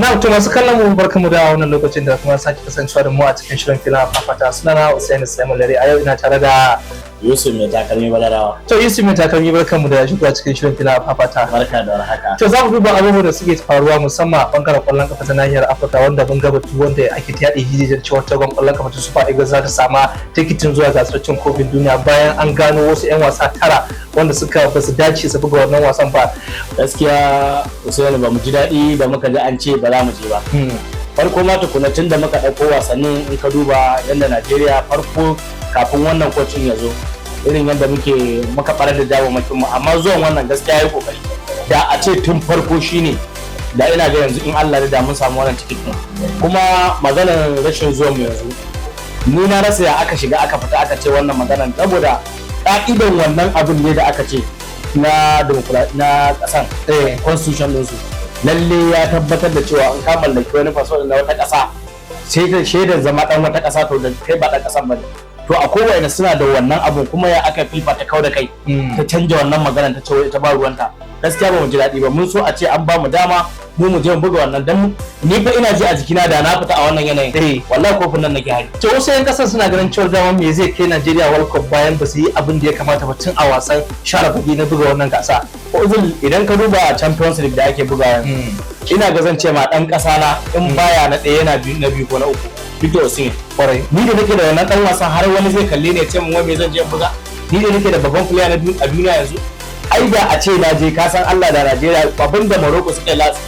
Na to, masu kallon mu, barkamu da wannan lokacin da kuma sake kasancewa da mu a cikin shirin Filin Fafata. Sunana Usaini Samuel Lare. A yau ina tare da Yusuf Mai Takalmi Badarawa. To, Yusuf Mai Takalmi, barkamu da shigowa cikin shirin Filin Fafata. Barka da warhaka. To, za mu duba abubuwan da suke faruwa, musamman a bangaren kwallon kafa ta nahiyar Afirka, wanda mun ga batu wanda ake ta yaɗa jijiyar cewa tawagar kwallon kafa ta Super Eagles za ta sama tikitin zuwa gasar cin kofin duniya, bayan an gano wasu 'yan wasa tara wanda suka ba su dace su buga wannan wasan ba. Gaskiya, Usaini, ba mu ji daɗi da muka ji an ce ba za mu je ba. Farko ma tukuna, tun da muka ɗauko wasannin, in ka duba yadda Najeriya farko kafin wannan kocin ya zo, irin yadda muke muka ɓarar da damammakin mu, amma zuwan wannan gaskiya ya yi kokari. Da a ce tun farko shine da ina ga yanzu in Allah da mun samu wannan tikitin. Kuma maganar rashin zuwan mu yanzu, ni na rasa ya aka shiga aka fita aka ce wannan maganar, saboda ka'idan wannan abun ne da aka ce na na kasan constitution ɗinsu lalle ya tabbatar da cewa in ka mallaki wani fasfo na wata ƙasa, sai ta shaidar zama ɗan wata ƙasa, to da kai ba ɗan ƙasan bane. To a kowane suna da wannan abun, kuma ya aka FIFA ta kau da kai, ta canja wannan maganar, ta ce wai ita ba ruwanta? Gaskiya ba mu ji daɗi ba. Mun so a ce an ba mu dama mu mu je mu buga wannan, dan ni fa ina ji a jikina da na fita a wannan yanayin, wallahi kofin nan nake hari. To, wasu 'yan kasar suna ganin cewa dama me zai kai Najeriya World Cup bayan ba su yi abin da ya kamata ba tun a wasan share fage na buga wannan gasa? Ozil, idan ka duba Champions League da ake buga yanzu, ina ga zan ce ma dan kasa na in baya na ɗaya yana biyu, na biyu ko na uku, Victor Osimhen. Ni da nake da wannan dan wasan, har wani zai kalle ne ya ce min wai me zan je in buga? Ni da nake da babban player na a duniya yanzu, ai da a ce na je, ka san Allah da Najeriya abinda Morocco suka yi last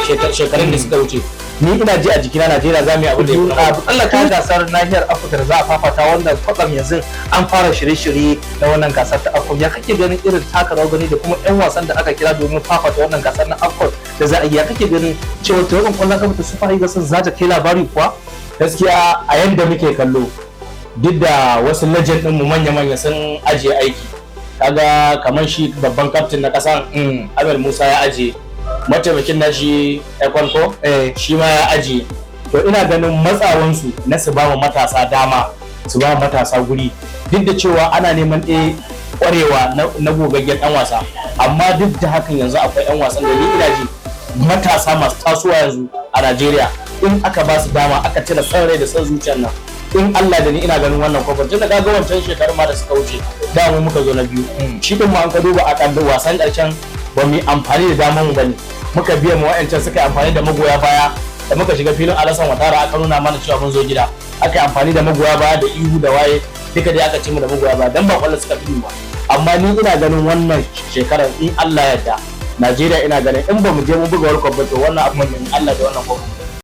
shekarun da suka wuce, ni ina ji a jikina Najeriya za mu yi abin da ya fi. Allah ka gasar nahiyar Afirka da za a fafata, wanda kwatsam yanzu an fara shirye-shirye na wannan gasar ta AFCON, ya kake ganin irin taka rawar gani da kuma 'yan wasan da aka kira domin fafata wannan gasar na AFCON da za a yi? Ya kake ganin cewa tawagan kwallon kafa ta Super Eagles za ta kai labari kuwa? Gaskiya a yanda muke kallo, duk da wasu legend ɗinmu manya-manya sun ajiye aiki, kaga kamar shi babban kaftin na ƙasan Ahmed Musa ya ajiye, mataimakin nashi Ekonko shi ma ya ajiye. To, ina ganin matsawansu na su ba mu matasa dama, su ba matasa guri, duk da cewa ana neman ɗaya ƙwarewa na gogaggen ɗan wasa, amma duk da hakan yanzu akwai 'yan wasan da ni ina ji matasa masu tasowa yanzu a Najeriya, in aka ba su dama aka cire son rai da son zuciyar nan, in Allah da ni ina ganin wannan kofin, tun da kaga wancan shekarun ma da suka wuce da mu muka zo na biyu. Shi din ma an ka duba a kan wasan karshen, ba mu yi amfani da damar mu bane, muka biya mu wa'ancan suka yi amfani da magoya baya. Da muka shiga filin Alassane Ouattara, aka nuna mana cewa mun zo gida, aka yi amfani da magoya baya da ihu da waye, duka dai aka ci mu da magoya baya, dan ba kwallo suka fi ba. Amma ni ina ganin wannan shekarar, in Allah ya yarda, Najeriya ina ganin in ba mu je mu buga World Cup ba, to wannan abun in Allah da wannan kofin.